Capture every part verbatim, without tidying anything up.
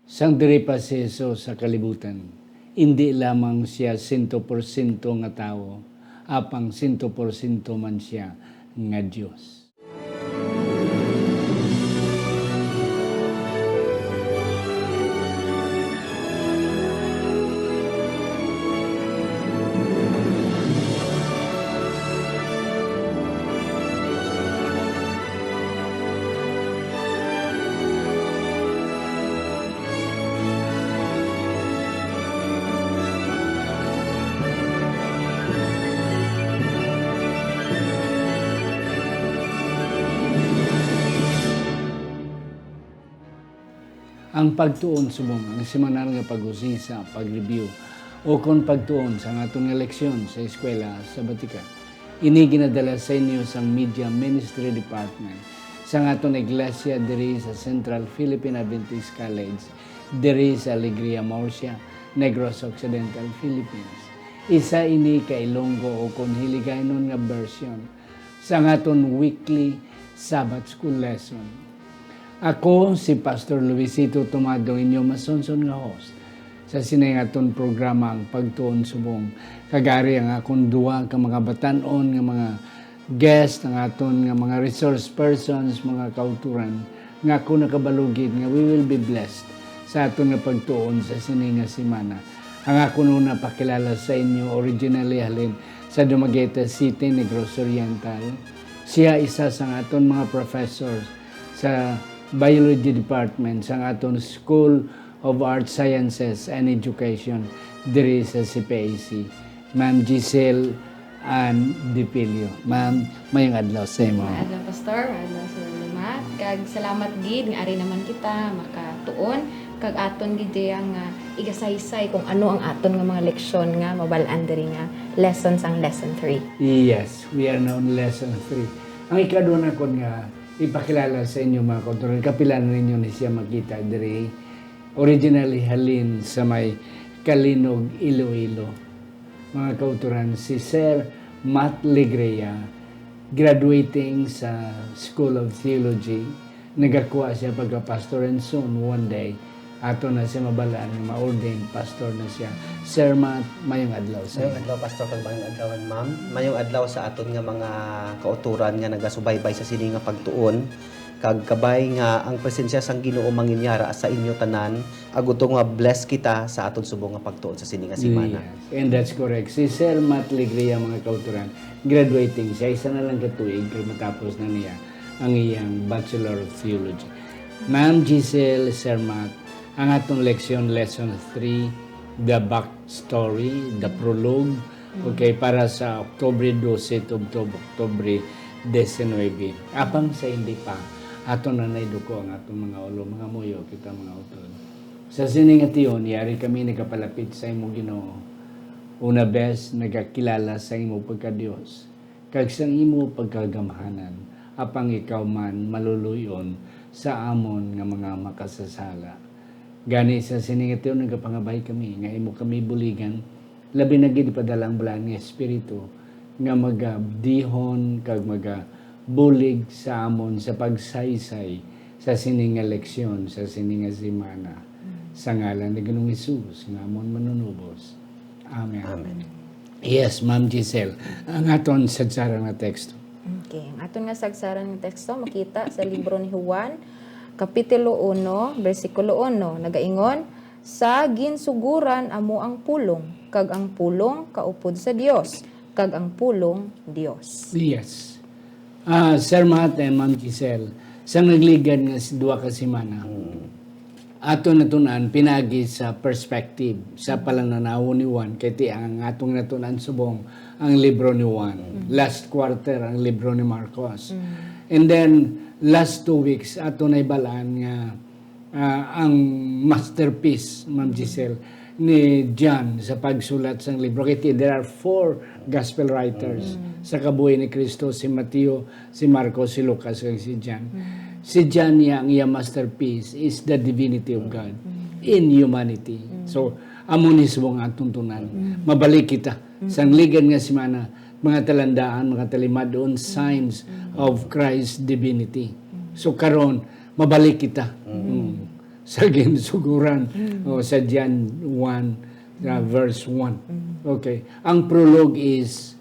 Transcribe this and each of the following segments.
Sang diri pa si Jesus sa kalibutan, indi lamang sia sento porsyento nga tawo, apang sento porsyento man sia nga Dios. Ang pagtuon subong ang semanal nga pag-usisa, pag-review, o kon pagtuon sa aton nga leksyon sa eskwela sa Batika. Ini ginadala sa inyo sang Media Ministry Department sang aton iglesia diri sa Central Philippine Adventist College, diri sa Alegria, Murcia, Negros Occidental, Philippines. Isa ini ka Ilonggo o kon Hiligaynon nga version sang aton weekly Sabbath School lesson. Ako si Pastor Luisito Tomado, inyo masunson nga host sa sini nga aton programa, ang Pagtuon Subong. Kag ari ang akon duha ka mga batan-on nga mga guest, ang aton nga mga resource persons, mga kauturan, nga ako nakabalugid nga we will be blessed sa aton nga pagtuon sa sini nga semana. Ang akon una pakilala sa inyo, originally halin sa Dumaguete City, Negros Oriental. Siya isa sang aton mga professor sa Biology Department sang aton School of Arts, Sciences, and Education diri sa C P A C, Ma'am Giselle Ann Dipilio. Ma'am, mayong adlaw sa imo. Maayong adlaw, Pastor. Maayong adlaw sa inyo, Matt. Kag salamat gid nga ari naman kita makatuon kag aton gid diya nga igasaysay kung ano ang aton nga mga leksyon nga mabal-an diri nga lesson sang lesson three. Yes, we are now on lesson three. Ang ikadua nakon nga ipakilala sa inyo, mga kauturan, kapila na ninyo ni siya makita diri. Originally halin sa may Calinog, Iloilo. Mga kauturan, si Sir Matt Legria, graduating sa School of Theology, nagakuha siya pagka-pastor, and soon, one day, ato na siya mabalaan nga ma-ordain pastor na siya. Sir Matt, mayong adlaw sa Mayong inyo. Adlaw, Pastor, kag mayong adlaw, ma'am. Mayong adlaw sa aton nga mga kauturan nga nagasubaybay sa sini nga pagtuon. Kag kabay nga ang presensya sang Ginoo manginyara sa inyo tanan, agud to nga bless kita sa aton subong nga pagtuon sa sini nga semana. Yes, and that's correct. Si Sir Matt Legria, mga kauturan, graduating siya, isa na lang ka tuig kag matapos na niya ang iyang Bachelor of Theology. Ma'am Giselle, Sir Matt, ang atong leksyon, lesson three, the backstory, the prologue, okay, para sa Oktubre dose to Oktubre diecinuebe. Apang sa hindi pa, ato na naiduko ang atong mga ulo, mga muyo kita, mga utod. Sa sini nga tion, yari kami nagapalapit sa imo, Ginoo. Una bes, nagakilala sa imo pagka-Dios, kag sang imo pagkagamhanan, apang ikaw man maluluy-on sa amon nga mga makasasala. Gani, sa sini nga tion, nagapangabay kami nga imo kami buligan, labi na gid ipadala ang Balaan nga Espiritu nga magabdihon kag magabulig sa amon sa pagsaysay sa sini nga leksyon sa sini nga semana. Sa ngalan ni Ginoong Hesus nga amon Manunubos. Amen. Amen. Yes, Ma'am Giselle. Ang aton sadsaran nga teksto. Okay, ang aton nga sadsaran nga teksto makita sa libro ni Juan, Kapitulo uno, bersikulo uno, nagaingon, "Sa ginsuguran amo ang pulong, kag ang pulong kaupod sa Dios, kag ang pulong Dios." Yes. Ah, Sir Matt and Ma'am Giselle, sa nagligad nga s-, duha ka semana, ato natun-an pinagi sa perspective, sa palananawon ni Juan, kay ti ang atong natun-an subong ang libro ni Juan. Last quarter ang libro ni Marcos. And then, last two weeks, ato na ibalaan nga, ah, ang masterpiece, Ma'am Giselle, ni John sa pagsulat sang libro. Kay ti, there are four gospel writers sa kabuhi ni Cristo, si Mateo, si Marcos, si Lucas, kag si John. Si John niya, ang iya masterpiece is the divinity of God in humanity. So, amo ni subong ang tuntunan. Mabalik kita sa nagligad nga semana, mga talandaan, mga talimad-on, signs of Christ's divinity. So, karon, mabalik kita. Mm. sa ginsuguran, o sa John one, sa verse one. Okay. Ang prologue is,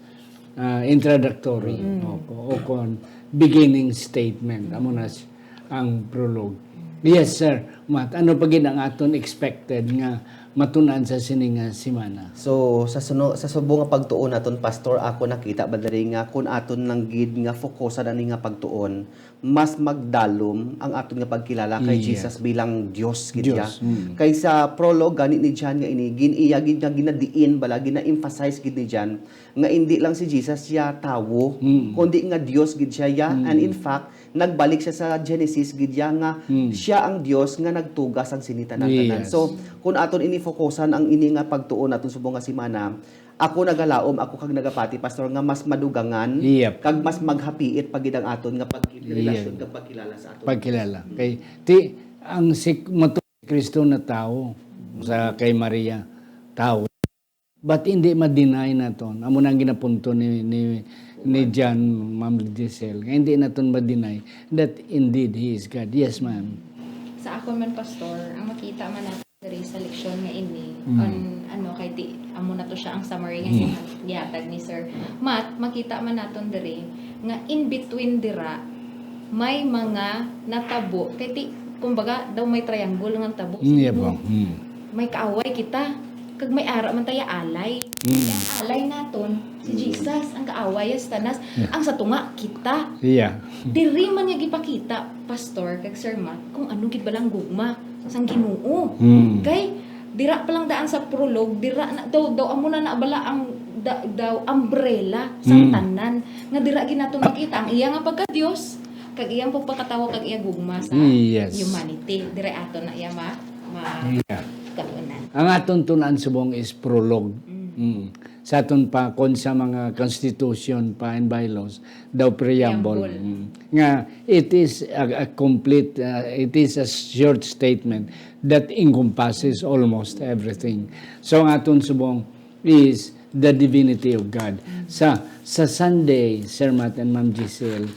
ah, introductory, o, o kon beginning statement. Amo na si-, ang prologue. Yes, sir. Mat, ano pa gid ang aton expected nga matun-an sa sini nga semana? So, sa suno-, sa subong nga pagtuon naton, Pastor, ako nakita ba diri nga kun aton lang gid nga fokusan ani nga pagtuon, mas magdalom ang aton nga pagkilala kay Yes. Jesus bilang Dios gid Dios, siya. Mm. Kay sa prologue gani ni John nga ini, gin-, iya gid nga ginadiin bala, gina-emphasize gid ni John nga indi lang si Jesus siya tawo, Mm. kundi nga Dios gid siya, ya. And in Mm. fact, nagbalik siya sa Genesis gid, ya, nga Mm. siya ang Dios nga nagtuga sang sini tanan-tanan. Yes. So, kung aton ini fokusan ang ini nga pagtuon naton subong nga semana, ako nagalaom, ako kag nagapati, Pastor, nga mas madugangan Yep. kag mas maghapiit pa gid ang aton nga pagkirelasyon Yes. kag pagkilala sa aton. Pagkilala. Kay, ti, ang si, mato-, Kristo na tawo sa kay Maria, tawo. But hindi ma-deny naton. Amo na ang ginapunto ni, ni, ni John, Ma'am Giselle, nga hindi naton ma-deny that indeed He is God. Yes, ma'am. Sa akon man, Pastor, ang makita man nato diri sa leksyon nga ini, Mm. on, ano, kay ti-, amo na to siya ang summary nga Mm. giha-, gihatag ni Sir Matt, makita man naton diri nga in between dira, may mga natabo. Kay ti-, kumbaga, daw may triangle nga tabo. Mm, yeah, po. Mm. May kaaway kita. Kag may ara man taya alay. Mm. Ang alay naton, si Mm. Jesus, ang kaaway sa tanan. Yeah. Ang sa tunga, kita. Yeah. Diri man nga gipakita, Pastor, kag Sir Matt, kung ano gid balang gugma sang Ginoo. Mm. Kay, dira pa lang daan sa prologue, dira na, daw, daw, amo na na bala ang, da-, daw, umbrella sang Mm. tanan. Nga dira gid naton makita ang iya nga pagka-Dios, kag iyang pagpakatawo, kag iya gugma sa Yes. humanity. Dira aton na iya ma-, ma-, Yeah. kalunan. Ang aton tun-an subong is prologue. Mm. Mm. Sa aton pa, kon sa mga constitution pa and bylaws, daw preamble. Preamble. Mm. Nga, it is a, a complete, uh, it is a short statement that encompasses almost everything. So, ang aton subong is the divinity of God. Mm. Sa, sa Sunday, Sir Matt and Ma'am Giselle,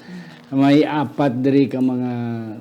may apat diri ka mga,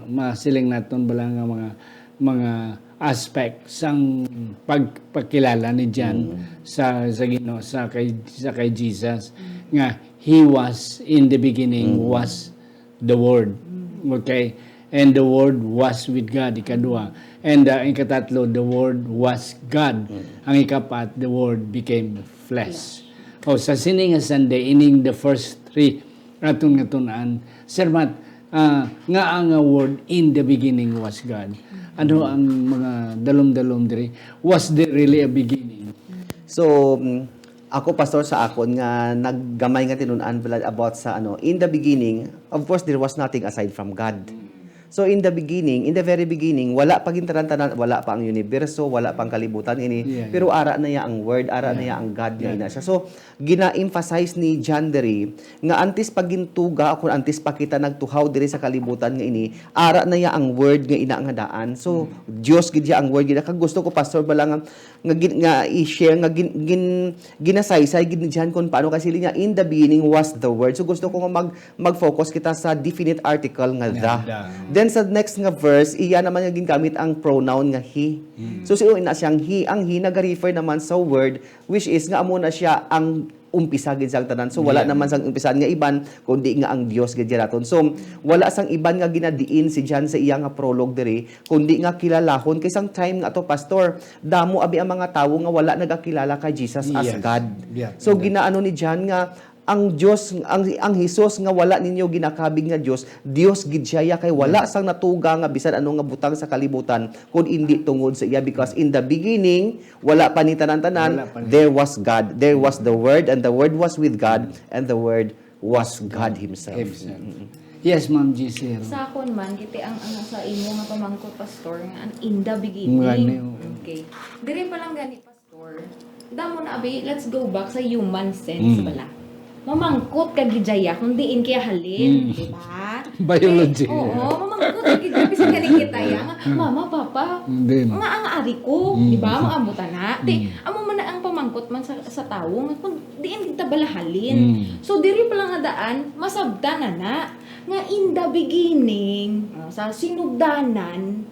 masiling naton bala nga mga, mga aspect sang pagpakilala ni John Mm. sa, sa Ginoo, sa kay, sa kay Jesus, Mm. nga, "He was in the beginning, Mm. was the Word." Mm. Okay? "And the Word was with God," ikadua. And, uh, ikatatlo, "The Word was God." Mm. Ang ikapat, "The Word became flesh." Flesh. O, sa sini nga Sunday, ining the first three, aton nga tun-an. Sir Matt, ah, nga ang, ah, word, "In the beginning was God." Ano ang mga dalom-dalom diri? Was there really a beginning? So, mm, ako, Pastor, sa akon nga naggamay nga tinun-an pala about sa, ano, in the beginning, of course, there was nothing aside from God. So, in the beginning, in the very beginning, wala pa gintanan-tanan, wala pa ang universo, wala pa ang kalibutan ini, Yeah, yeah. pero ara na ya ang Word, ara na Yeah. ya ang God nga Yeah. ina siya. So, gina-emphasize ni John diri nga antes pa gintuga o kung antes pa kita nagtuhaw diri sa kalibutan nga ini, ara na ya ang Word nga ina nga daan. So, Mm. Dios gid ya ang Word gid. Kag gusto ko, Pastor, bala nga, nga gin-, nga i-share nga gin-, gin-, ginasaysay gid ni John kung paano kasi niya, "In the beginning was the Word." So, gusto ko nga mag-, mag-focus kita sa definite article nga Nga the. the. Then, sa next nga verse, iya naman nga gingamit ang pronoun nga he. Mm. So, si ina siyang he. Ang he nag-refer naman sa Word, which is nga amo na siya ang umpisa gid sang tanan. So, wala Yeah. naman sang umpisan nga iban, kundi nga ang Dios gid naton. So, wala sang iban nga ginadiin si John sa iya nga prologue diri, kundi nga kilalahon. Kay sang time nga to, Pastor, damo abi ang mga tawo nga wala nagakilala kay Jesus as Yes. God. Yeah. So, Yeah. ginaano ni John nga ang Dios, ang, ang Jesus nga wala ninyo ginakabig nga Dios, Dios gid siya, ya, kay wala Yeah. sang natuga nga bisan ano nga butang sa kalibutan, kun indi tungod sa iya. Because in the beginning, wala pa ni tanan-tanan, Wala pa ni. there was God. There was the Word, and the Word was with God, and the Word was God Himself. Himself. Mm-mm. Yes, Ma'am Giselle. Sa akon man, giti ang, ang sa imo nga pamangkot, Pastor, nga ang in the beginning. Nga ni, oo. Okay. Diri pa lang gani, Pastor. Damo na, abi, let's go back sa human sense Mm. pala. Mamangkot ka gid ya kung diin kaya halin, Mm. di ba? Biology. Oo, mamangkot ka gid ya. Bisan gani kita ya, nga, Mm. "Mama, Papa, Din. nga ang ari ko," Mm. di ba? Maabot na. Ti, Mm. amo man na ang pamangkot man sa, sa tawo, nga kung diin kita bala halin. Mm. So, diri pa lang nga daan, masabtan na na, nga in the beginning, uh, sa sinugdanan,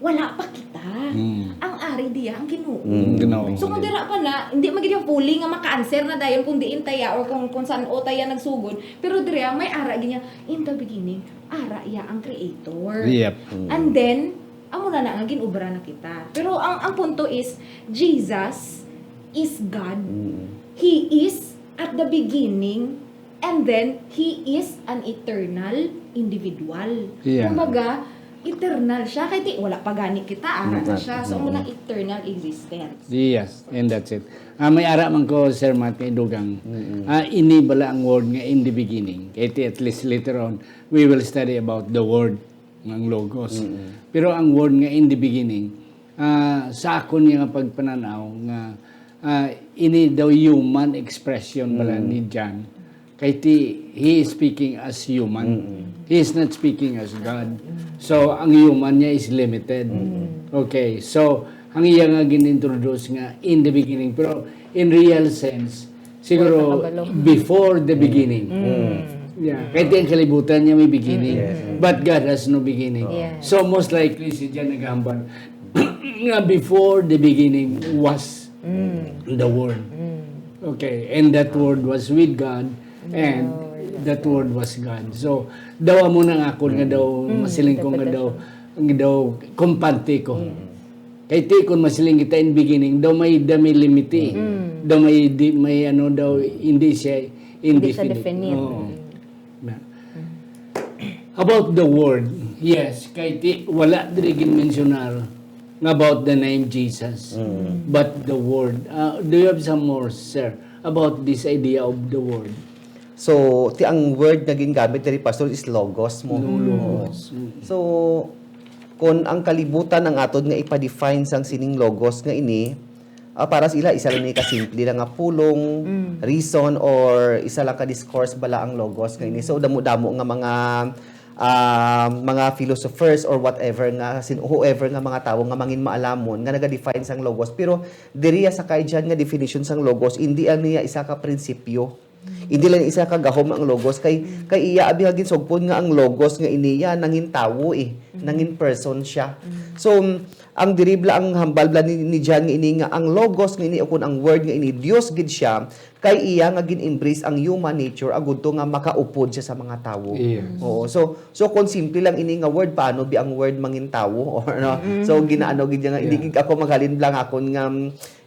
wala pa kita. Mm. Ang ari diya ang Ginoo. Mm. Ginoo. So kung dira pa na, hindi magid yung fully nga maka-answer na dayon kung diin taya or kung kung saan o taya nagsugod, pero dira may ara gid niya, in the beginning, ara iya ang creator. Yep. And then, amo na na nga ginobra na kita. Pero ang ang punto is, Jesus is God. Mm. He is at the beginning, and then He is an eternal individual. Yeah. Kumbaga, eternal siya. Kay di, wala pa gani kita, ara na Mm. siya. So, amo na eternal existence. Yes, and that's it. Ah, may ara man ko, Sir Matt, kay Dugang. Ah, ini bala ang word nga in the beginning. Kay ti-, at least later on, we will study about the word, ang logos. Pero ang word nga in the beginning, ah, sa akon nga pagpananaw nga, ah, ini daw human expression bala ni John. Kay ti, he is speaking as human. He is not speaking as God. So, ang human niya is limited. Okay, so, ang iya nga gin-introduce nga in the beginning. Pero in real sense, siguro Wala pa kabalo. Before the beginning. Yeah, kay ti ang kalibutan niya may beginning. But God has no beginning. Yes. So, most likely, si John naghambal nga before the beginning was the Word. Okay, and that Word was with God, and that Word was God. So, daw amo na nga akon nga daw masiling ko nga daw nga daw kumpante ko. Kay ti kun masiling kita in beginning, daw may daw may limit eh. Daw may di, may ano daw hindi siya Hindi siya indefinite. definite. Oo. Na. About the word, yes, kay ti wala diri ginmensyonar nga about the name Jesus, but the word. Uh, do you have some more, sir, about this idea of the word? So, ti ang word nga gingamit diri, Pastor, is logos mo. No, logos. Mm. So, kung ang kalibutan ang aton nga ipa-define sang sining logos nga ini, ah, para sa ila, isa lang ni kasimple lang nga pulong, reason, or isa lang ka discourse bala ang logos nga ini. So, damo-damo nga mga ah, mga philosophers or whatever nga sin whoever nga mga tawo nga mangin maalamon nga naga-define sang logos. Pero diri sa kay John nga definition sang logos, hindi ang niya isa ka prinsipyo. Hindi lang isa ka gahom ang logos kay kay iya abi nga ginsugpon nga ang logos nga iniya nangin tawo eh, nangin person siya. So ang diri bala ang hambal bala ni, ni John nga ini nga ang logos nga ini ukon ang word nga ini Dios gid siya kay iya nga gin-embrace ang human nature agud to nga makaupod siya sa mga tawo. Yes. Oo. So so kung simple lang ini nga word paano bi ang word mangin tawo or no? So ginaano gid niya nga hindi Yeah. gid ako maghalin lang akon nga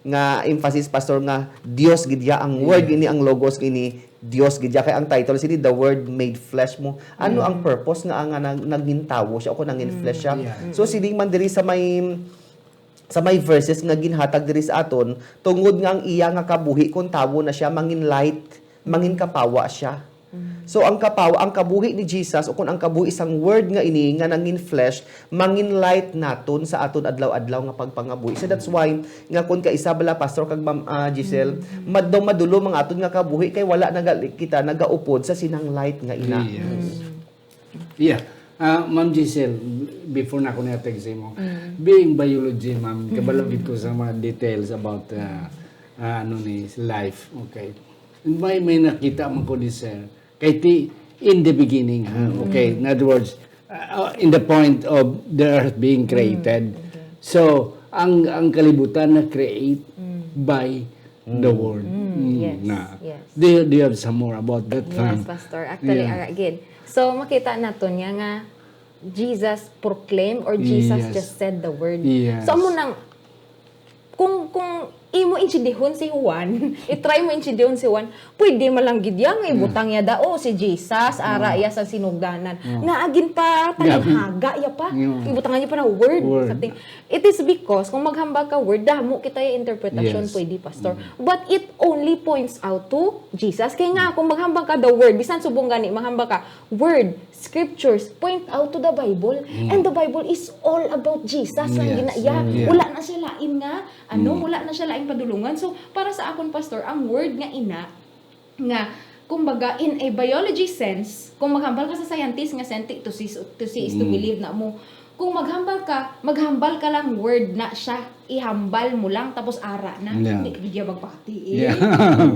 nga emphasis, Pastor, nga Dios gid ya ang word ini, ang logos ini Dios gid ya kay ang title sini The Word Made Flesh mo. Ano ang purpose nga nga nag- naging tawo siya o kung nangin flesh siya? Yeah. So sining man diri sa may sa may verses nga ginhatag diri sa aton tungod nga ang iya nga kabuhi kung tawo na siya mangin light, mangin kapawa siya. So ang kapawa, ang kabuhi ni Jesus o kung ang kabuhi sang word nga ini nga nangin flesh, mangin light naton sa aton adlaw-adlaw nga pagpangabuhi. So that's why nga kun kaisa bala Pastor kag Ma'am ah, Giselle, mad daw madulom ang aton nga kabuhi kay wala naga kita nagaupod sa sinang light nga ina. Yes. Yeah. Ah, Ma'am Giselle, before na ako nihatag sa imo, being biology, ma'am, kabalo gid ko sa mga details about ah, ah, ano ni life. Okay. May may nakita man ko ni sir. Kay ti in the beginning, ha? Okay. In other words, uh, in the point of the earth being created. So, ang ang kalibutan na create by the word. Mm, yes, Na. Yes. Do you, do you have some more about that? Yes, Ma'am? Pastor. Actually, Yeah. ara gid. So, makita naton niya nga Jesus proclaimed or Jesus Yes. just said the word. Yes. So, amo nang, kung, kung imo intindihin si Juan, i-try mo intindihin si Juan, pwede man lang gid yan, nga ibutang niya daw, oh, si Jesus, ara iya sa sinugdanan. Nga agin pa, tanang haga iya pa. Yeah. Ibutang niya pa na word. Word. Something. It is because, kung maghambal ka word, damo kita yung interpretation, Yes. pwede, Pastor. But it only points out to Jesus. Kaya nga, kung maghambal ka the word, bisan subong gani, maghambal ka, word, scriptures, point out to the Bible. And the Bible is all about Jesus lang Yes. ginaiya. Yeah. Wala na siya lain nga, ano, wala na siya laing padulungan. So, para sa akon, Pastor, ang word nga ina, nga, kumbaga, in a biology sense, kung maghambal ka sa scientist nga scienti-, to see, to see is to believe na mo, kung maghambal ka, maghambal ka lang word na siya, ihambal mo lang, tapos ara na. Yeah. Hindi, hindi niya magpakati eh. Yeah.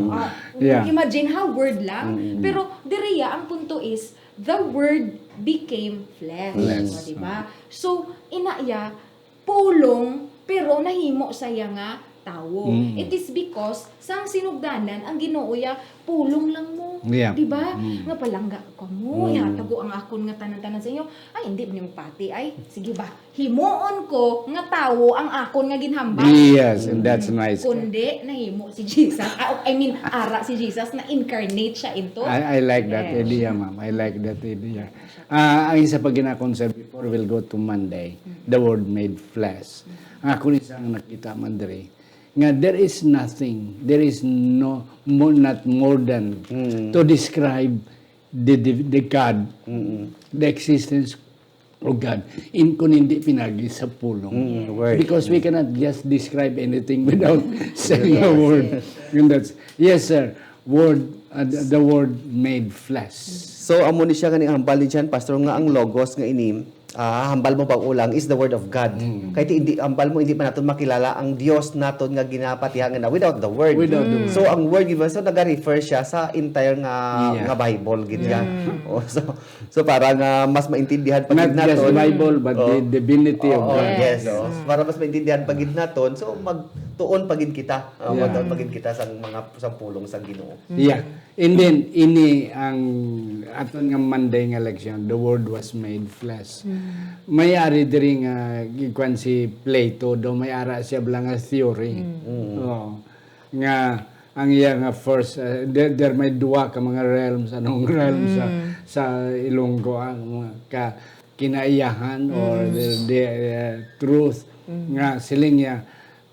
Ah, Yeah. Imagine how word lang. Pero diriya, ang punto is, the word became flesh. Flesh. O, diba? So, ina iya, pulong, pero nahimo siya nga tawo. Mm. It is because sang sinugdanan ang Ginoo ya, pulong lang mo. Yeah. Di ba? Mm. Nga palangga ka mo, Mm. ihatag ko ang akon nga tanan-tanan sa inyo. Ay, hindi mo pati. Ay, sige ba? Himuon ko nga tawo ang akon nga ginhambal. Yes, and that's Mm. nice. Kundi nahimo si Jesus. Ah, I mean, ara si Jesus, na-incarnate siya into I, I like that Yes. idea, ma'am. I like that idea. Ah, ang isa pa ginakon sa before, we'll go to Monday, Mm. the word made flesh. Ang ako ni sa nakita man diri, nga there is nothing, there is no more, not more than Mm. to describe the, the, the God, Mm-mm. the existence of God, in kun hindi pinagi sa pulong. Mm, word. Because we cannot just describe anything without saying a Yes, word. yes. And that's, yes, sir. Word, uh, the, the word made flesh. So, amo ni siya nga ni hambal ni John, Pastor, nga ang logos nga ini, ah, hambal mo pag-ulang is the word of God. Mm. Kay ti, hindi, hambal mo, hindi pa naton makilala ang Dios naton nga ginapatihan nga na without the word. Without the Mm. word. So, ang word, di ba, so, naga-refer siya sa entire nga, Yeah. nga Bible, gid siya. Mm. Oh, so, so, para nga mas maintindihan pa Not gid just naton. the Bible, but Oo. the divinity of Oo, God. yes, Yes. oo. Mm. Para mas maintindihan pa gid naton, so, magtuon pa gid kita. Ah, Yeah. magtuon pa gid kita sa mga, sa pulong sa Ginoo. Mm. Yeah. And then, ini ang aton nga Monday nga leksyon, the Word was made flesh. Mm. May ari diri nga gikuan si Plato, do may ara siya bala nga theory. Mm. Mm. Oo. Nga ang iya nga first, uh, there, there may duha ka mga realms, anong realm sa, Mm. sa Ilonggo, ang mga ka-, kinaiyahan or Mm. the, the, uh, truth Mm. nga siling niya,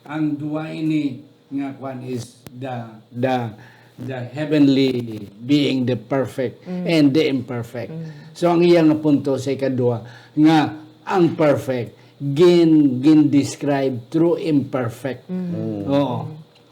ang duha ini nga kwan is the, the, the heavenly being, the perfect Mm. and the imperfect. Mm. So, ang iya nga punto sa ikaduha, nga ang perfect, gin, gin-describe through imperfect. Mm. Oo.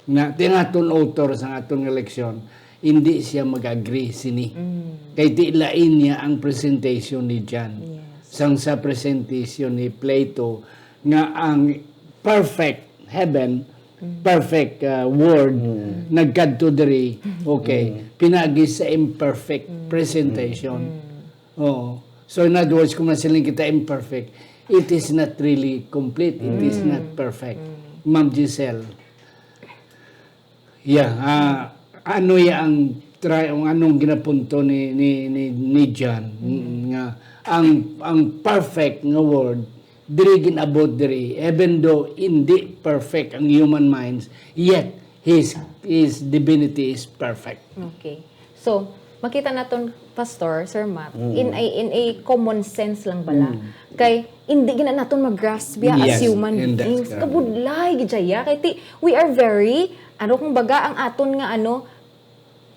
Na, ti ang aton author sa aton nga leksyon, hindi siya mag-agree sini. Mm. Kay ti lain niya ang presentation ni John. Yes. Sang sa presentation ni Plato, nga ang perfect heaven, Mm. perfect, uh, word, Mm. nagkadto diri, okay, Mm. pinagi sa imperfect Mm. presentation. Mm. Oo. So, in other words, kung masiling kita imperfect, it is not really complete, it is Mm. not perfect. Mm. Ma'am Giselle. Yeah, ah, ano ya ang try, ang anong ginapunto ni, ni, ni, ni John, Mm. nga ang, ang perfect nga word, diri gin-abot diri, even though hindi perfect ang human minds, yet his, his divinity is perfect. Okay. So, makita naton, Pastor, Sir Matt, Mm. in a, in a common sense lang bala. Mm. Kay, hindi gina naton mag-grasp ya as Yes, human and that's beings. correct. Kabudlay, gid siya. Kay ti, we are very, ano, kung baga, ang aton nga, ano,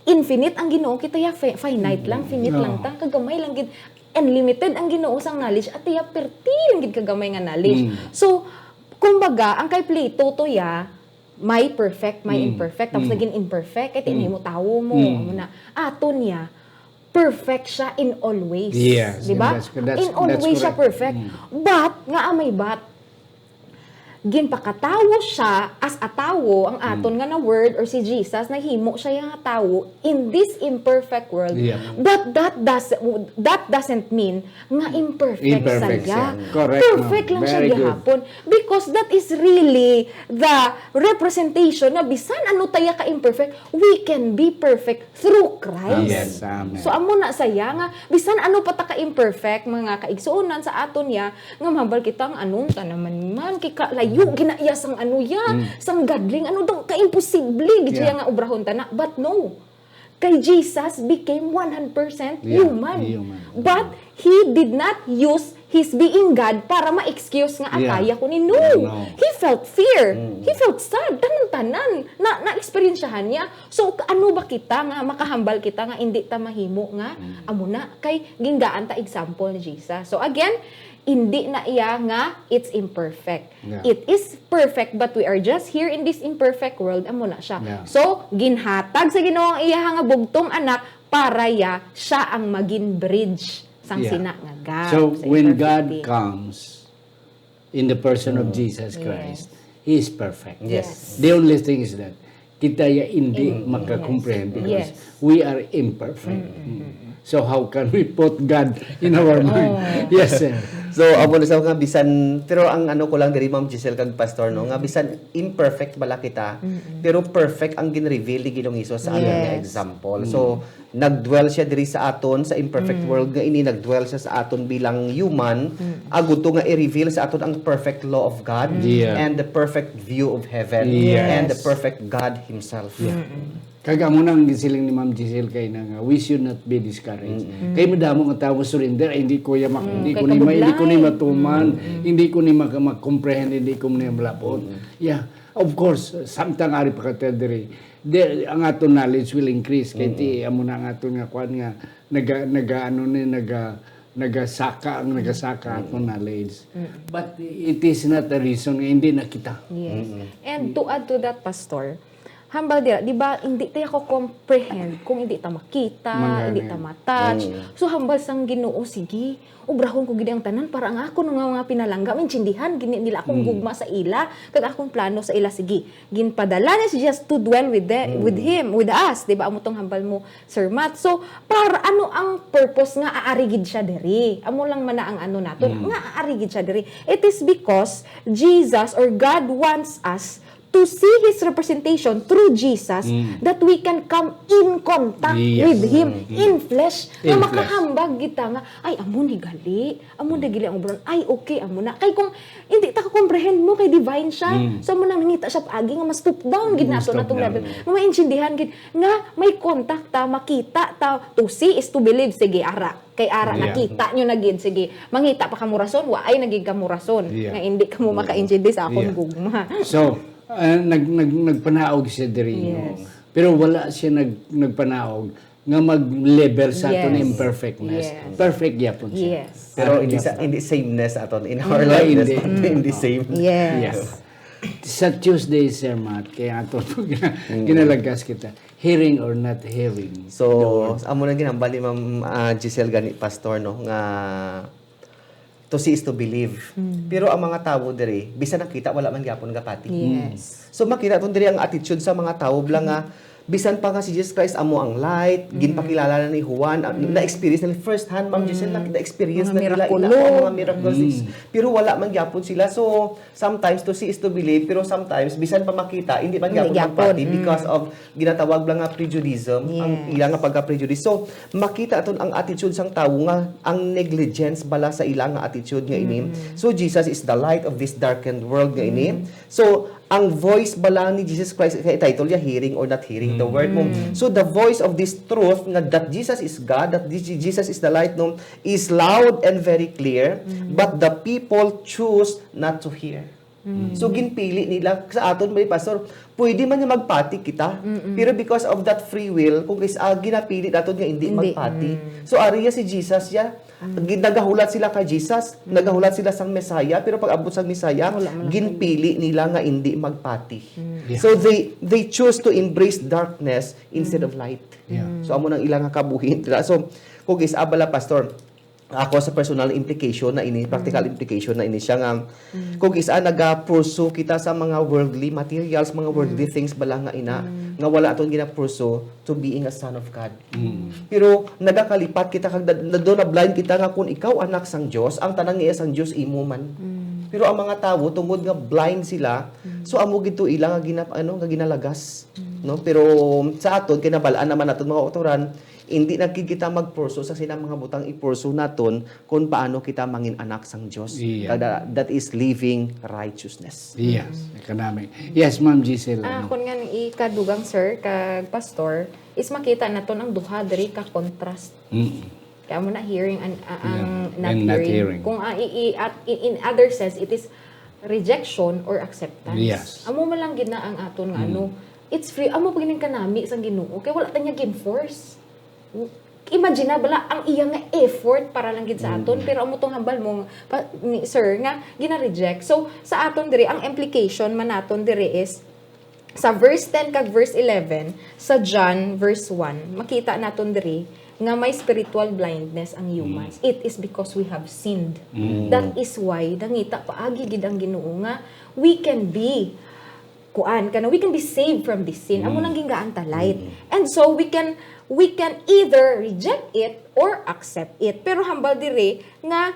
infinite ang Ginoo, kita ya, fi-, finite lang, Mm. finite lang No. ta, kagamay lang gid, unlimited ang Ginoo sang knowledge, at iya, perti lang gid kagamay nga knowledge. Mm. So, kumbaga, ang kay Plato to ya, may perfect, may Mm. imperfect, tapos Mm. naging imperfect, kay Mm. tinimo tawo mo, Mm. amo na. Aton niya, perfect siya in all ways. Yes, Di ba? that's, that's, In all that's ways siya correct. perfect. Mm. But, nga amay but, ginpakatawo siya as a tawo, ang aton Mm. nga na word or si Jesus, nahimo siya nga tawo in this imperfect world. Yeah. But that does, that doesn't mean nga imperfect Imperfect siya. siya. Correct, Perfect ma'am. lang siya Very good. gihapon. Because that is really the representation na bisan ano ta ya ka-imperfect, we can be perfect through Christ. Yes, amen. So, amo na saya nga, bisan ano pa ta ka-imperfect, mga kaigsuonan sa aton ya, nga mahambal kita ang anong ta naman man, kay kalayo, ginaiya sang ano ya, Mm. sang godling, ano daw, ka-imposible, gid siya Yeah. nga obrahon ta na. But no, kay Jesus became one hundred percent Yeah, human. human. But he did not use his being God para ma-excuse nga Yeah. ataya ko ni. No. No. He felt fear. Mm. He felt sad. Tanan-tanan. Na, na-eksperyensyahan niya. So, ano ba kita nga makahambal kita nga hindi ta mahimo nga Mm. amo na kay ginggaan ta example ni Jesus. So, again, hindi na iya nga it's imperfect. Yeah. It is perfect, but we are just here in this imperfect world. Amo na siya. Yeah. So, ginhatag sa Ginoo ang iyaha nga bugtong anak para ya siya ang magin bridge sang Yeah. sina nga gap So, sa when God imperfect. comes in the person of Mm. Jesus Yes. Christ, He is perfect. Yes. Yes. The only thing is that kita ya hindi Mm. makakomprehend Yes. because Yes. we are imperfect. Mm. Mm. So, how can we put God in our mind? Oh. Yes, sir. So, amo na sa nga bisan, pero ang ano ko lang diri, Ma'am Giselle kag Pastor, no, nga bisan imperfect bala kita, pero perfect ang gin-reveal ni Ginoong Hesus sa aton nga Yes. example. So, nagdwell siya diri sa aton sa imperfect world nga ini, nagdwell siya sa aton bilang human, agud to nga i-reveal sa aton ang perfect law of God Yeah. and the perfect view of heaven Yes. and the perfect God himself. Kag amo na ang gisiling ni Ma'am Giselle kay na nga, we should not be discouraged. Kay madamo nga tawo surrender, "Ay, hindi ko ya mak-, Mm, hindi kay ko ni ma-, hindi ko ni kabudlay. matuman, Mm. hindi ko ni maka-, mag-comprehend, hindi ko ni malapot." Yeah, of course, samtang ari pa ka diri, the, ang ato knowledge will increase. Kay ti, amo na ang ato nga kwan nga, naga, naga, ano ni, naga, nagasaka ang nagasaka ato knowledge. But it is not a reason nga hindi na kita. Yes. And to add to that, Pastor, hambal dira, di ba, hindi tayo ko comprehend kung hindi ta makita, Mga hindi ta ganun. matouch. Mm. So, hambal sang Ginoo, sige, obrahon ko gid ang tanan para ang ako nga mga pinalangga, maintindihan gini nila akong Mm. gugma sa ila, kag akong plano sa ila. Sige, ginpadala niya si Jesus to dwell with the, Mm. with him, with us. Di ba, amo tong hambal mo, Sir Matt. So, para ano ang purpose nga aari gid siya diri? Amo lang man na ang ano naton, Mm. nga aari gid siya diri. It is because Jesus or God wants us to see His representation through Jesus Mm. that we can come in contact Yes. with Him Mm. in flesh. Nga In flesh. makahambal kita nga, "Ay, amo ni gali. Amo na gali ang obra. Ay, okay, amo na." Kay kung hindi ta ka-comprehend mo, kay divine siya. Mm. So, amo nang nangita siya paagi nga mas top down gid Mas nato top natong down. level. Nga maintindihan gid nga may contact ta, makita ta. To see is to believe. Sige, ara. Kay ara, Yeah. nakita nyo na gid. Sige, mangita pa kamo rason, wa ay na gid kamo rason Yeah. nga hindi kamo Yeah. makaintindi sa akon Yeah. gugma. So, ah, nag-, nag-, nagpanaog siya diri, no? Yes. Pero wala siya nag-, nagpanaog nga mag-level sa aton Yes. imperfectness. Yes. Perfect gyapon siya. Yes. Pero Ah, hindi sa, gyapon. hindi sameness aton in our Hindi, life, hindi. hindi same. Yes. Yeah. Sa Tuesday, Sir Matt, kaya ato gina-, Mm. ginalagas kita. Hearing or not hearing So, the word. amo na ginambal ni Ma'am, ah, Giselle gani, Pastor, no, nga to see is to believe. Mm. Pero ang mga tawo diri, bisan nakita, wala man gyapon gapati. Yes. So, makita ton diri ang attitude sa mga tawo bala nga, bisan pa nga si Jesus Christ amo ang light, Mm. ginpakilala na ni Juan, ah, Mm. na-experience na first hand, Ma'am Giselle, Mm. na-, na-experience Mga na nila ina mirakulo. ang mga miracles. Mm. Pero wala man gyapon sila. So, sometimes to see is to believe, pero sometimes, bisan pa makita, hindi man Hindi gyapon gyapon. magpati Mm. because of ginatawag lang nga prejudice, ang Yes. ila nga pagka-prejudice. So, makita aton ang attitude sang tawo nga ang negligence bala sa ila nga attitude nga ini. Mm. So, Jesus is the light of this darkened world nga ini. Mm. So, ang voice bala ni Jesus Christ, kay title niya, Hearing or Not Hearing the Word mo. Mm. So, the voice of this truth nga that Jesus is God, that this, Jesus is the light, no, is loud and very clear, Mm. but the people choose not to hear. Mm. So, ginpili nila. Sa aton, may pastor, pwede man nga magpati kita. Mm-mm. Pero because of that free will, kung is, ah, ginapili naton nga hindi Hindi. magpati. Mm. So, ari ya si Jesus ya. Mm. Gi-, nagahulat sila kay Jesus, Mm. nagahulat sila sang Messiah, pero pag abot sang Messiah, Wala man lang ginpili nila nga hindi magpati. Mm. Yeah. So, they, they choose to embrace darkness instead Mm. of light. Yeah. Mm. So, amo nang ilang kabuhi nila. So, kung is, ah, bala, pastor, ako sa personal implication na ini, practical Mm. implication na ini siya nga, Mm. kung isa naga-pursue kita sa mga worldly materials, mga worldly Mm. things bala nga ina, Mm. nga wala aton gina-pursue to being a son of God. Mm. Pero nagakalipat kita kag na, na, na blind kita nga kung ikaw anak sang Dios, ang tanan nga iya sang Dios imo man. Mm. Pero ang mga tawo, tungod nga blind sila, Mm. so amo gid to ila nga gina-, ano, nga ginalagas, Mm. no? Pero sa aton, kinabal-an naman naton mga kautoran, hindi na gid kita magpurso sa sina mga butang ipurso naton kung paano kita mangin anak sang Dios. Iya. Kada, that is living righteousness. Yes, Mm. kanami. Yes, Ma'am Giselle, Ah, ano? Kun nga ni ikadugang, sir, kag pastor, is makita naton ang duha diri ka contrast. Mm. Kaya mo na hearing and, ah, ang Yeah, not and not hearing. hearing. Kung, ah, i-, i-, at, in, in other sense, it is rejection or acceptance. Yes. Amo man lang gid na ang aton nga Mm. ano, it's free. Amo pa gid ang kanami sang Ginoo. Kay wala ta niya gin-force. Imagine na bala ang iya nga effort para lang gid sa aton, Mm. pero amo tong hambal mo, pa, ni sir, nga gina-reject. So, sa aton diri, ang implication man naton diri is, sa verse ten kag verse eleven, sa John verse one, makita naton diri nga may spiritual blindness ang humans. Mm. It is because we have sinned. Mm. That is why nangita paagi gid ang Ginoo nga we can be kuan kana, we can be saved from this sin. Amo Mm. nang gingaan ta light. Mm. And so we can, we can either reject it or accept it. Pero hambal diri nga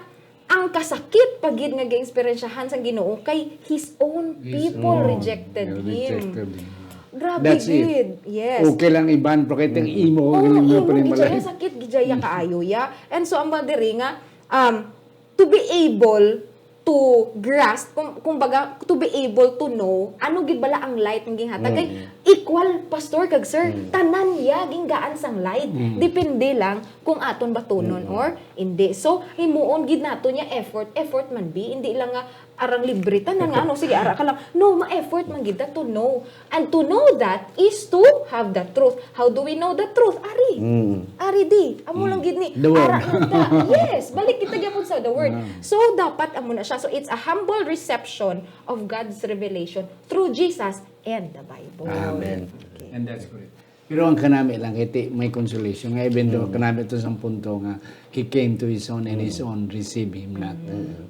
ang kasakit pa gid nga gieksperiensyahan sang Ginoo kay his own His people own. rejected Yeah, him. rejected him. Grabe That's it. gid. Yes. Okay lang iban, pero kay tang imo Oo, ang imo panimalay. gid siya, sakit gid siya kaayo ya. And so ang ba diri nga um to be able to grasp, kung kumbaga to be able to know ano gid bala ang light nga ginhatag kay equal pastor kag sir, tanan ya ginggaan sang light. Depende lang kung aton batunon or hindi. So himuon gid naton ya effort, effort man bi, hindi lang nga arang libre tanan nga ano, sige ara ka lang. No, ma-effort man gid ta to know. And to know that is to have the truth. How do we know the truth? Ari. Mm. Ari di. Amo lang gid ni. The word. Ara lang ta. Yes, balik kita gyapon sa the word. So dapat amo na siya. So it's a humble reception of God's revelation through Jesus and the Bible. Amen. Okay. And that's correct. Pero ang kanami lang, iti may consolation nga even though kanami to sa punto nga he came to his own and his own receive him not.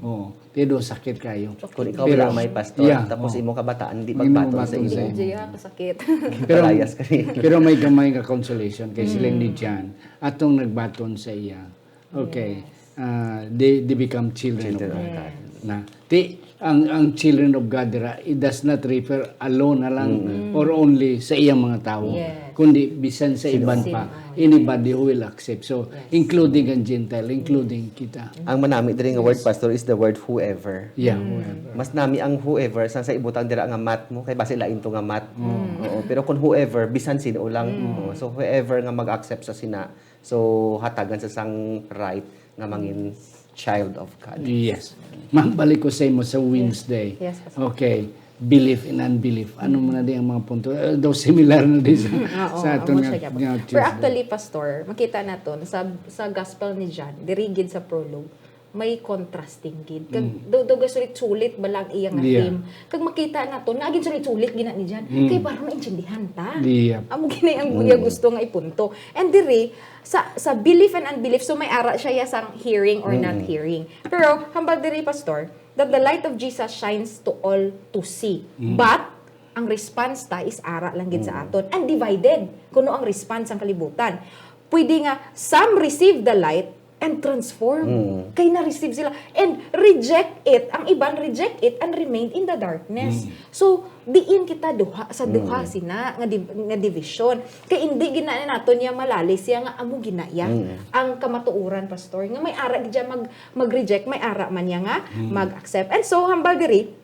Oh, pero sakit kayo. Kung ikaw Pero- lang may pastor, Yeah, tapos oh. imo kabataan, di Hindi mo magbaton sa magbaton sa imo. imo. Jay, ah, kasakit. Pero, Palayas ka ni. pero may gamay nga consolation kay siling ni John atong nagbaton sa iya. Okay. Ah, they, they become children, Children of of God. God. Na, ti, ang, ang children of God dira, it does not refer alone na lang or only sa iyang mga tawo, Yes. kundi bisan sa iban Sino? pa, Sino? anybody who will accept. So, Yes. including ang Gentile, including kita. Ang manami diri nga word, pastor, is the word whoever. Yeah, whoever. Mas nami ang whoever sang sa ibutang dira nga mat mo kay basi lain to nga mat. Oo, pero kung whoever, bisan sino lang. Oo, so whoever nga mag-accept sa sina, so hatagan sa sang right nga mangin child of God. Yes. Ma'am, balik ko sa imo sa Wednesday. Yes, Pastor. Okay. Belief and unbelief. Ano man na di ang mga punto? Eh, daw similar na di sa, Oo, sa aton amo nga, siya gyapon. nga Pero Tuesday. Actually, Pastor, makita naton sa sa Gospel ni John, diri gid sa prologue, may contrasting gid. Kag do do gasulit-sulit ba lang iya nga Yeah. theme. Kag makita naton nga agin sulit-sulit gina ni John. Kay para maintindihan ta. Yeah. Amo gini ang iya gusto nga ipunto. And diri sa sa belief and unbelief, so may ara siya ya sang hearing or not hearing. Pero hambal diri, Pastor, that the light of Jesus shines to all to see. But ang response ta is ara lang gid sa aton and divided kuno ang response sang kalibutan. Pwede nga some receive the light and transform. Kay na-receive sila and reject it. Ang iban reject it and remained in the darkness. So, diin kita duha sa duha sina nga div- nga division. Kay hindi gid na naton niya malalis siya nga amo gina iya ang kamatuoran, Pastor, nga may ara gid siya mag mag-reject, may ara man niya nga mag-accept. And so hambal diri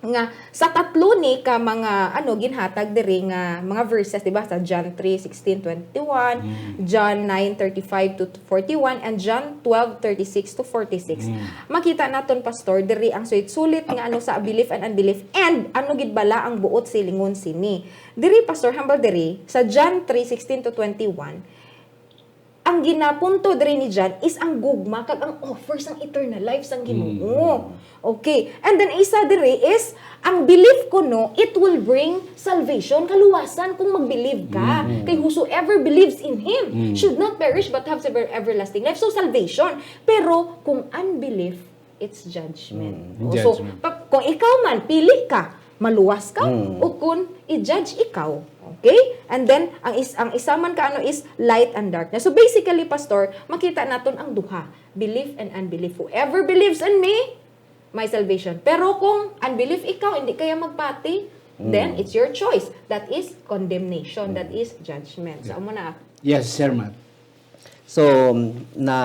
nga sa tatlo ni ka mga ano ginhatag diri nga mga verses, di ba, sa John three sixteen twenty-one, John nine thirty-five to forty-one, and John twelve thirty-six to forty-six. Makita naton, Pastor, diri ang sulit-sulit nga ano sa belief and unbelief and ano gid bala ang buot silingon sini. Diri, Pastor, hambal diri sa John three sixteen to twenty-one, ang ginapunto diri ni John is ang gugma kag ang offer sang eternal life sang Ginoo. Okay. And then isa diri is ang belief kuno, it will bring salvation, kaluwasan kung mag-believe ka. Kay whosoever believes in him should not perish but have ever- everlasting life. So salvation. Pero kung unbelief, it's judgment. Mm, O, so, judgment. pa- kung ikaw man, pili ka, maluwas ka, o kung i-judge ikaw. Okay? And then, ang, is, ang isa man ka ano is light and darkness. So basically, Pastor, makita naton ang duha, belief and unbelief. Whoever believes in me, my salvation. Pero kung unbelief ikaw, hindi kaya magpati, then it's your choice. That is condemnation. That is judgment. So, amo na. Yes, Sir Matt. So, na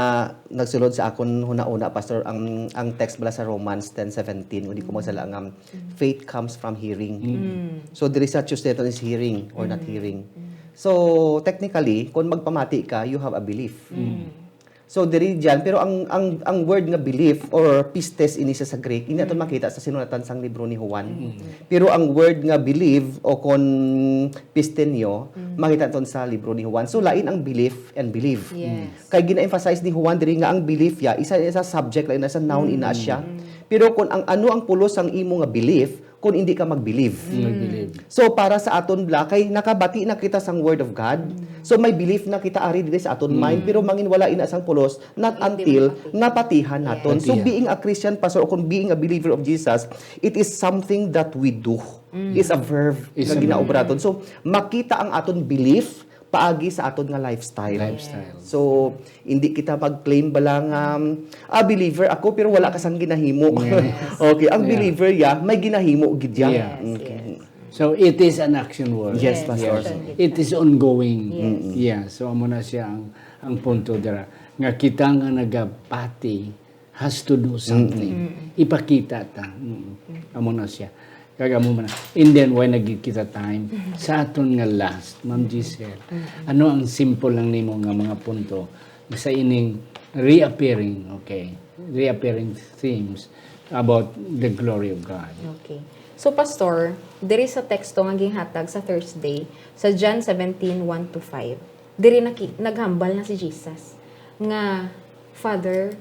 nagsulod sa akon hunahuna, Pastor, ang ang text bala sa Romans ten seventeen, kung di ko magsala, nga faith comes from hearing. So, diri sa Tuesday naton is hearing or not hearing. So, technically, kung magpamati ka, you have a belief. So, diri diyan, pero ang ang ang word nga belief or pistis ini siya sa Greek, ini aton makita sa sinulatan sang libro ni Juan. Pero ang word nga believe o kon pistinyo, makita naton sa libro ni Juan. So, lain ang belief and believe. Yes. Kay gina-emphasize ni Juan diri nga ang belief ya, isa sa subject, lain na sa noun ina siya. Pero kung ang ano ang pulos sang imo nga belief, kung hindi ka mag-believe. Mag-believe. So, para sa aton bala, kay nakabati na kita sang Word of God. So, may belief na kita ari diri sa aton mind, pero mangin wala ina sang pulos, not Hindi until mapati. napatihan naton. So, Patihan. Being a Christian, Pastor, o kung being a believer of Jesus, it is something that we do. It's a verb It's nga a verb. ginaobraton. So, makita ang aton belief, paagi sa aton nga lifestyle. Lifestyle. So, hindi kita mag-claim bala nga, um, ah, believer ako pero wala ka sang ginahimo. Yes. Okay, ang Yeah. believer ya, may ginahimo gid ya. Yeah. Yes, Okay. yes. So it is an action word. Yes, Yes, Pastor. action. It is ongoing. Yes. Yeah. So amo na siya ang ang punto dira nga kita nga nagapati has to do something. Ipakita ta. Mm. Amo na siya. Kag amo man. And then why nagkita time sa aton nga last, Ma'am Giselle. Ano ang simple lang nimo nga mga punto sa ining reappearing, okay? Reappearing themes about the glory of God. Okay. So, Pastor, diri sa teksto nga ginhatag sa Thursday, sa John seventeen, one to five, diri naki- naghambal na si Jesus nga, "Father,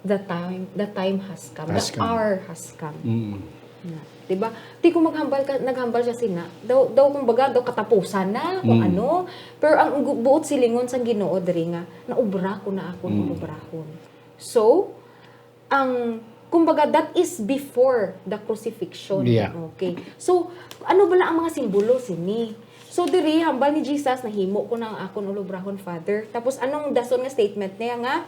the time, the time has come, Has the come. hour has come." Mm. Na, di ba? Di ko maghambal ka, naghambal siya sina. Daw, daw kumbaga, daw katapusan na, kung Mm. ano. Pero ang gu- buot silingon sang Ginoo diri nga, naubra ko na akon Mm. ulubrahon. So, ang, kumbaga, that is before the crucifixion. Yeah. Okay. So, ano bala ang mga simbolo sini? So, diri, hambal ni Jesus, "Nahimo ko na ang akon ulubrahon, Father." Tapos, anong dason nga statement niya nga,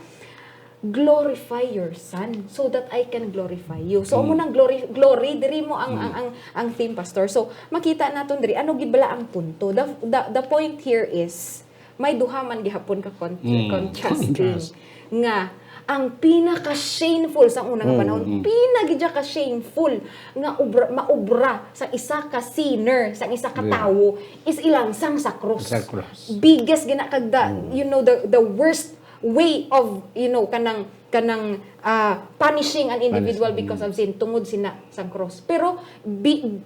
"Glorify your Son so that I can glorify you." So, amo nang glory, glory, diri mo ang, ang, ang, ang theme, Pastor. So, makita naton diri, ano gid bala ang punto? The, the, the point here is, may duha man gihapon ka con- Mm. contrasting Contrast. nga ang pinaka-shameful sa unang Mm, panahon, mm. pinagidya ka-shameful nga obra, maobra sa isa ka sinner, sa isa ka Yeah. tawo, is ilansang sa cross. Sa cross. Biggest gina kag the, you know, the, the worst way of, you know, kanang, kanang ah, punishing an individual Punishing. Because of sin, tungod sina sang cross. Pero bi-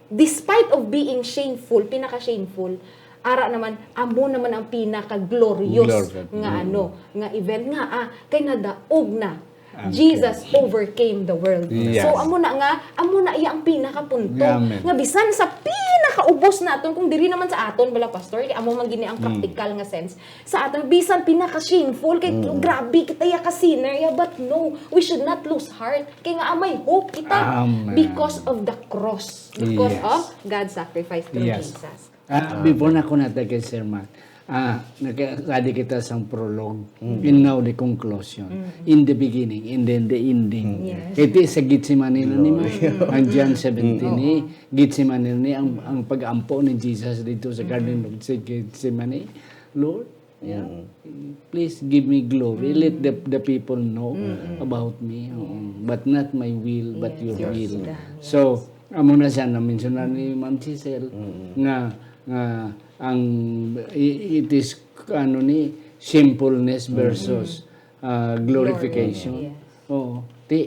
despite of being shameful, pinaka-shameful, ara naman, amo naman ang pinaka-glorious Glorious. nga Mm. ano, nga event nga, ah, kay nadaog na. Ang Jesus overcame the world. Yes. So, amo na nga, amo na iya ang pinakapunto. Amen. Nga bisan sa pinakaubos naton, kung diri naman sa aton, bala, Pastor, kay amo man gini ang practical nga sense. Sa aton, bisan pinaka-shameful, kay grabe kita ya ka sinner ya, but no, we should not lose heart. Kay nga, may hope kita Amen. Because of the cross. Because Yes. of God's sacrifice through Yes. Jesus. Ah, before na ko natag kay Sir Matt, ah, nagkakadi kita sang prologue, and now the conclusion. In the beginning, and then the ending. Yes. Kay ti sa Gethsemane na ni mo, ang John seventeen, eh, Gethsemane ni ang, ang pag-ampo ni Jesus dito sa Garden of Gethsemane. Lord, yeah, please give me glory. Let the, the people know about me. Oo. But not my will, but Yes, your your will. will. So, amo na siya na-mention na ni Ma'am Giselle nga, nga ang i- it is ano ni shamefulness versus ah, glorification. Glory, Oo. Ti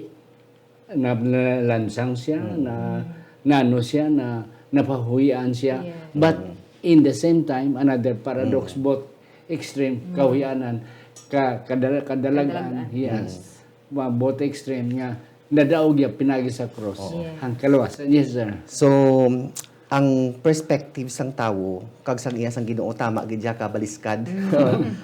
na, nalansang siya, na nano siya, na napahuyan siya. Yes. But in the same time, another paradox, both extreme, kahuyanan, ka, kadala, kadalagan, Kadalagan. Yes. Ma- Both extreme nga nadaog ya pinagi sa cross. Yes. Ang kaluwasan. Yes, sir. So, ang perspective sang tawo kag sang iya sang Ginoo, tama gid siya ka baliskad.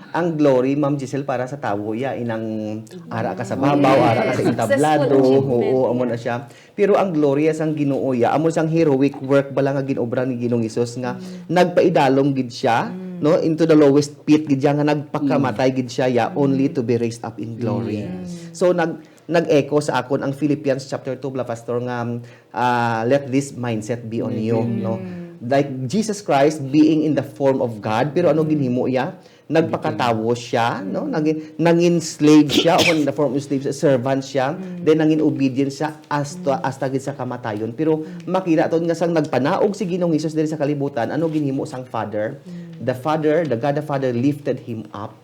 Ang glory, Ma'am Giselle, para sa tawo ya inang ara ka sa babaw, ara ka sa Yes. entablado. Successful achievement, Oo, amo yeah. Na siya. Pero ang glory sang Ginoo ya, amo sang heroic work bala nga ginobra ni Ginoong Hesus nga nagpaidalom gid siya, no, into the lowest pit gid siya, nga nagpakamatay gid siya ya, only to be raised up in glory. Yes. So nag nag-echo sa akon ang Philippians chapter two, bala, Pastor, nga ah, let this mindset be on you, no? Like Jesus Christ being in the form of God, pero ano ginhimo iya? Nagpakatawo siya, no? Naging, nangin slave siya, o in the form of slave, servant siya, then nangin obedient siya hasta, hasta gid sa kamatayon. Pero makita naton nga sang nagpanaog si Ginoong Hesus diri sa kalibutan, ano ginhimo sang Father? The Father, the God the Father lifted him up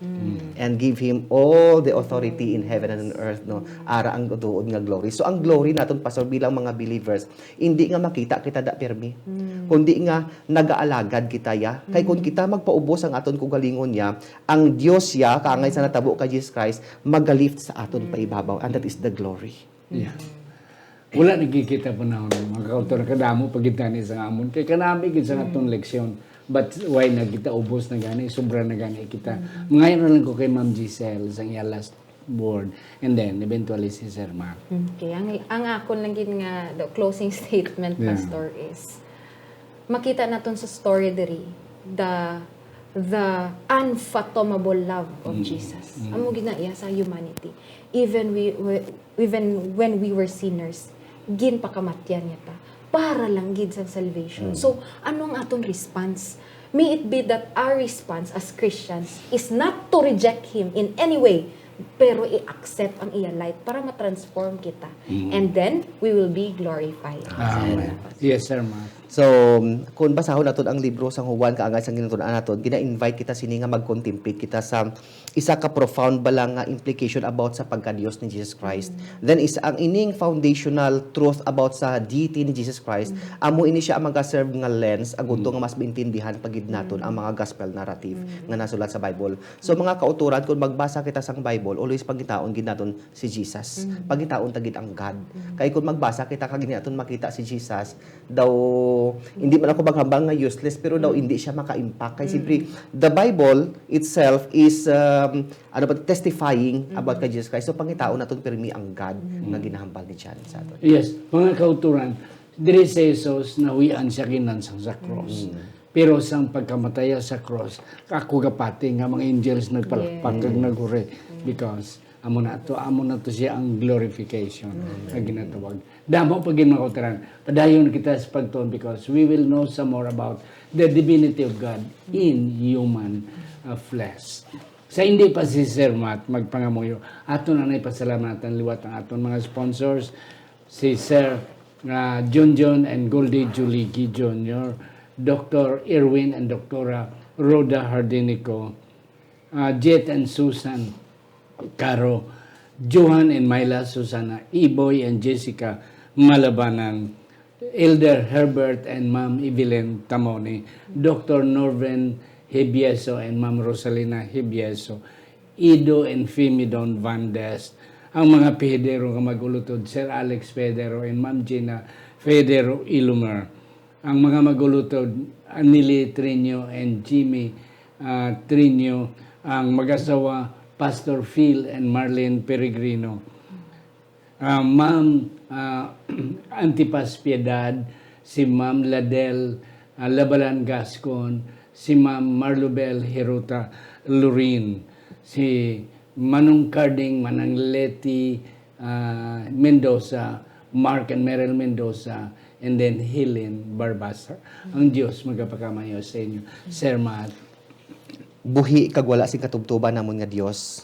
and gave him all the authority in heaven and on earth, no? Ara ang tuod nga glory. So ang glory naton, Pastor, bilang mga believers, hindi nga makita kita da pirmi, kundi nga nagaalagad kita ya. Kay kung kita magpaubos ang aton kaugalingon niya, ang Dios ya, kaangay sa natabo kay Jesus Christ, magalift sa aton paibabaw, and that is the glory. Yeah. Wala nagkikita panahon, mga kautor, kadamo pa gid tani sa amon. Kay kanami gid sa aton leksyon. But why na kita ubos na gani, sobra na gani kita. Mangayo na lang ko kay Ma'am Giselle sa iya last word. And then, eventually, si Sir Mark. Okay, ang, ang akon lang gid nga the closing statement, Yeah. Pastor, is makita naton sa story diri the the unfathomable love of Jesus. Amo gid na iya sa humanity. Even we, we even when we were sinners, ginpakamatyan niya ta para lang gid sa salvation. So, ano ang aton response? May it be that our response as Christians is not to reject Him in any way, pero i-accept ang iya light para ma-transform kita. And then, we will be glorified. Amen. Yes, sir, ma'am. So, kung basahon naton ang libro sang Juan, kaangay sang ginatun-an naton, gina-invite kita sini nga mag-contemplate kita sa isa ka profound bala nga implication about sa pagka-Dios ni Jesus Christ. Then is ang ining foundational truth about sa deity ni Jesus Christ, amo ini siya ang magaserve nga lens agud to nga mas maintindihan pa gid naton ang mga gospel narrative nga nasulat sa Bible. So, mga kauturan, kung magbasa kita sang Bible, always pangitaon gid naton si Jesus. Pangitaon ta gid ang God. Kay kung magbasa kita kag hindi naton makita si Jesus, daw hindi man ako maghambal nga useless, pero daw hindi siya maka-impact kay siyempre the Bible itself is um, ano ba, testifying about kay Jesus Christ. So pangitaon naton pirmi ang God nga ginahambal ni John sa aton. Yes, mga kauturan, diri si Jesus nahuyan siya kinlansang sa cross. Pero sang pagkamatay sa cross, ako gapati nga mga angels nagpalakpak kag naguri because amo na to, amo na to siya ang glorification nga ginatawag. Damo pa gid, mga kauturan. Padayon kita sa pagtuon because we will know some more about the divinity of God in human uh, flesh. Sa hindi pa si Sir Matt magpangamuyo, aton anay pasalamatan liwat ang aton mga sponsors, si Sir uh, Junjun and Goldie Juligi Junior, Doctor Irwin and Doktora Rhoda Hardinico, uh, Jet and Susan Caro, Johan and Myla Susana, Iboy and Jessica Malabanan, Elder Herbert and Ma'am Evelyn Tamoni, Doctor Norvin Hibieso and Ma'am Rosalina Hibieso, Ido and Fimidon Van Dest, ang mga pihedero nga mag-ulutod, Sir Alex Federo and Ma'am Gina Federo Ilumer, ang mga mag-ulutod, Anili Trinio and Jimmy ah, Trinio, ang mag-asawa, Pastor Phil and Marlene Peregrino. Ah, Ma'am ah, Antipas Piedad, si Ma'am Ladel ah, Labalan Gascon, si Ma'am Marlubel Hiruta Lurin, si Manong Carding, Manang Leti ah, Mendoza, Mark and Meryl Mendoza, and then Helen Barbasa. Ang Dios magapakamayo sa inyo. Sir Matt. Buhi kag wala sing katubtoban namon nga Dios.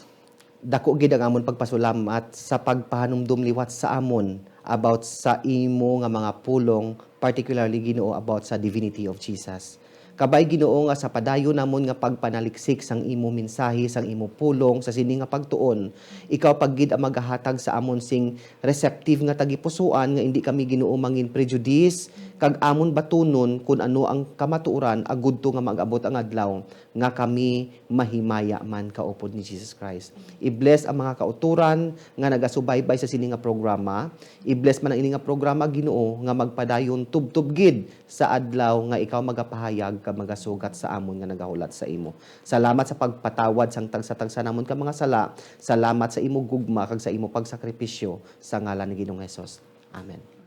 Dako gid ang amon pagpasalamat sa pagpahanumdom liwat sa amon about sa imo nga mga pulong, particularly, Ginoo, about sa divinity of Jesus. Kabay, Ginoo, nga sa padayon namon nga pagpanaliksik sang imo mensahe, sang imo pulong sa sini nga pagtuon, ikaw pa gid ang magahatag sa amon sing receptive nga tagipusoan, nga indi kami, Ginoo, mangin prejudice, kag amon batunon kun ano ang kamatuoran, agud to nga mag-abot ang adlaw nga kami mahimaya man kaupod ni Jesus Christ. I-bless ang mga kautoran nga nagasubaybay sa sini nga programa. I-bless man ang ini nga programa, Ginoo, nga magpadayon tubtob gid sa adlaw nga ikaw magapahayag kag magasugat sa amon nga nagahulat sa imo. Salamat sa pagpatawad sang tagsa-tagsa namon ka mga sala. Salamat sa imo gugma kag sa imo pagsakripisyo, sa ngalan ni Ginoong Jesus. Amen.